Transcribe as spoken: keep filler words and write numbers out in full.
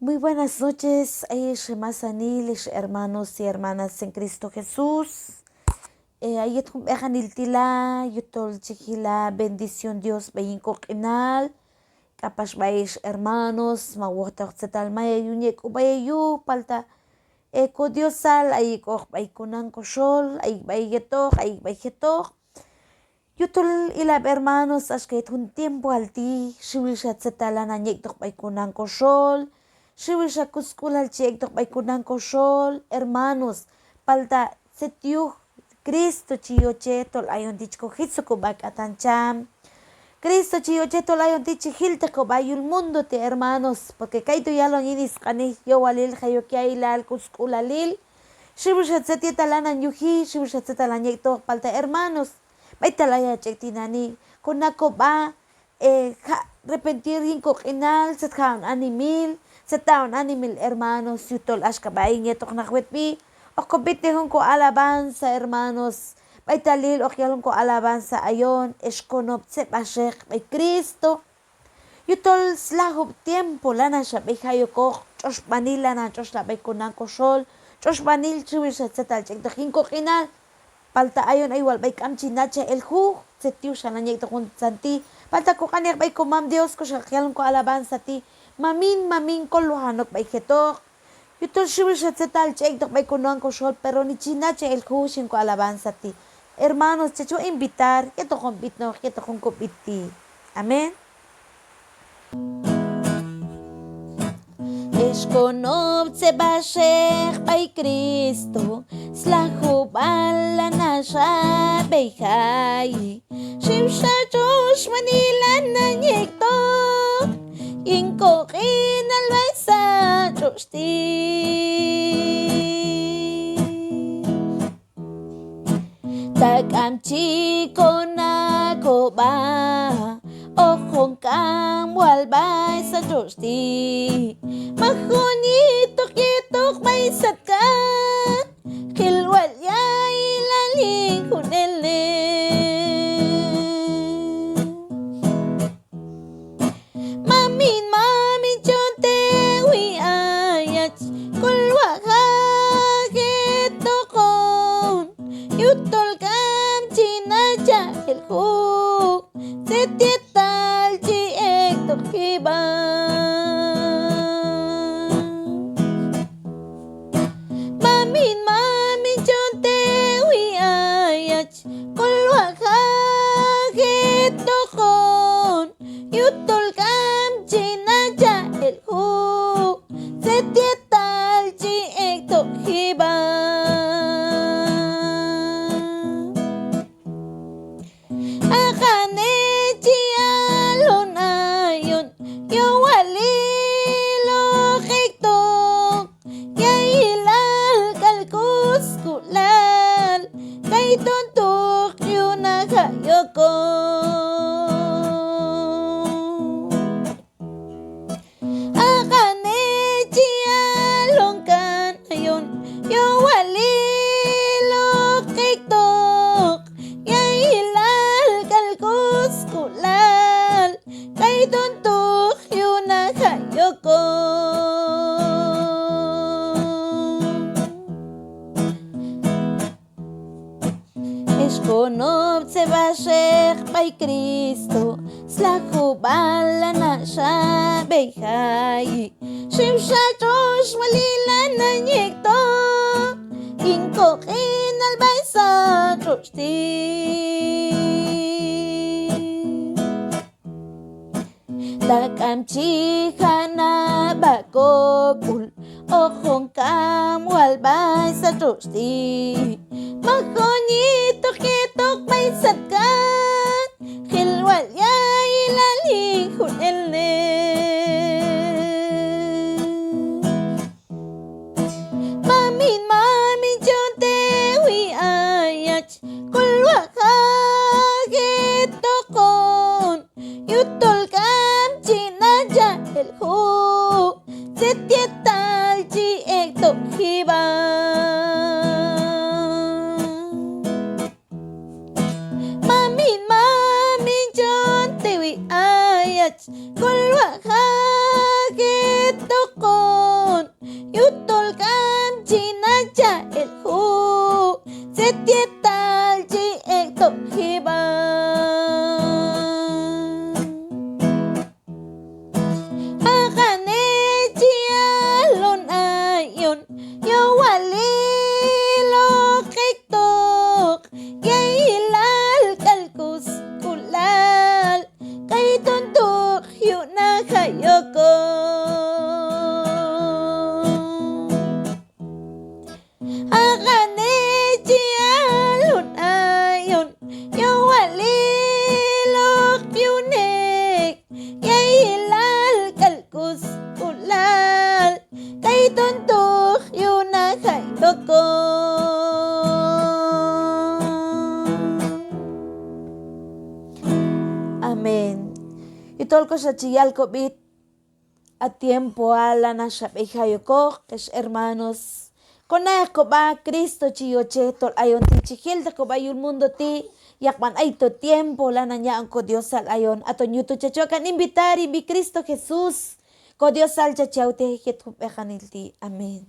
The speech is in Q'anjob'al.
Muy buenas noches, ayex masanil, ex hermanos y hermanas en Cristo Jesús. Eh, a yet jun b'eqanil ti' la, yujtol chi jila bendición Dios b'ay hin koq'inal, k'apax b'ay ex hermanos, ma wojtaqoq tzetal mayal yun yek' k'u b'ay heyuj, palta, eh, ko Diosal ayek' ok b'ay konan koxol, ayek' b'ay yetoq, ayek' b'ay jetoq. Yujtol ilab' hermanos, axka yet jun tiempoal ti', xiwil xa tzetal lanan yek'toq b'ay konan koxol, xiwil xa kusk'ulal chi ek'toq b'ay konan koxol, hermanos, palta tzet yuj, Cristo chi yochej tol ayon ti' chi kojitz ok kob'a k'atan cham. Cristo chi yochej tol ayon ti' chi jilteq kob'a yul mundo ti', hermanos, porque kaytu' yalon yin sq'anej yowalil, jay ok ya'ilal, kusk'ulalil, xiwil xa tzet yetal lanan yuji, xiwil xa tzetal lanan yek'toq, palta hermanos, b'aytal ayach ek' tinani', kona' kob'a, eh, ja' arrepentir yin koq'inal, tzet ja'on animahil, tzet ha'on animahil, hermanos, yujtol axka b'ay hin yetoq naq wetb'i, hoq kob'itnej jun ko alabanza, hermanos, b'aytalil hoq yalon ko alabanza ayon, ex konob' tzeb'axeq b'ay Cristo. Yujtol slajub' tiempo lanan xa b'ey jay okoq, tx'oxb'anil lanan tx'oxlay b'ay konan koxol, tx'oxb'anil xiwil xa tzetal chi ek'toq yin koq'inal. Palta ayon ay wal b'ay k'am chi nachaj el juj, tzet yuj xa lanan yek'toq juntzan ti'. Palta koq'anej b'ay komam Dios, koxaq yalon ko alabanza ti': Mamin, mamin, kolwajan ok b'ay jetoq. Yujtol xiwil xa tzetal chi ek'toq b'ay konan koxol, pero ni chi nachaj el juj, xhi jun ko alabanza ti'. Hermanos, chach waq' invitar yetoq jun b'itnoq, yetoq jun kob'it ti'. Amén. Ex konob' tzeb'axeq b'ay Cristo, slajub'al lanan xa b'ey jayi. Xiwxa tx'oxb'anil lanan yek'toq yin koq'inal b'ay sat tx'otx' ti'. Ta k'am chi kona' kob'a, hoq on k'am wal b'ay sat tx'otx' ti'. Majun yitoq yetoq b'ay satkan, jil wal ya'ilal yin junelnej. Mamin, mamin, chon tewi ayach, kolwaj aj jetoq on, yujtol k'am chi nachaj el juj, tzet yetal chi ek'toq jib'an. Mamin, mamin, chon tewi ayach, kolwaj aj jetoq on, yujtol k'am chi nachaj el juj, tzet yetal chi ek'toq jib'an. A q'anej chi yalon ayon, yowalil hoq ek'toq ya'ilal k'al kusk'ulal, kayton tu' yun a jay okoq. A q'anej chi yalon kan ayon, yowalil hoq ek'toq ya'ilal k'al kusk'ulal, kayton tu' yun a jay okoq. Ex konob' tzeb'axeq b'ay Cristo, slajub'al lanan xa b'ey jayi. Xiwxa tx'oxb'anil lanan yek'toq yin koq'inal b'ay sat tx'otx' ti'. Ta k'am chi jana' b'a kok'ul, hoq on k'am wal b'ay sat tx'otx' ti'. Majun yitoq yetoq b'ay satkan, jil wal ya'ilal yin junelnej. Mamin, mamin, chon tewi ayach, kolwaj aj jetoq on, yujtol k'am chi nachaj el juj, tzet yetal chi ek'toq jib'an. Mamin, mamin, chon tewi ayach, kolwaj aj jetoq on, Kayton toq yunaj jay okoq. Amén. Yujtol koxa chi yal kob'i, a tiempoal lanan xa b'ey jay okoq, ex hermanos. Kona'eq kob'a Cristo chi yochej tol ayon ti' chi jilteq kob'a yul mundo ti', yaqb'an ayto tiempo lanan yaq'on ko Diosal ayon. Aton yuj tu' chach waq' kan invitar, invi Cristo Jesús, ko Diosal chach yawtej yet jun b'eqanil ti'. Amén.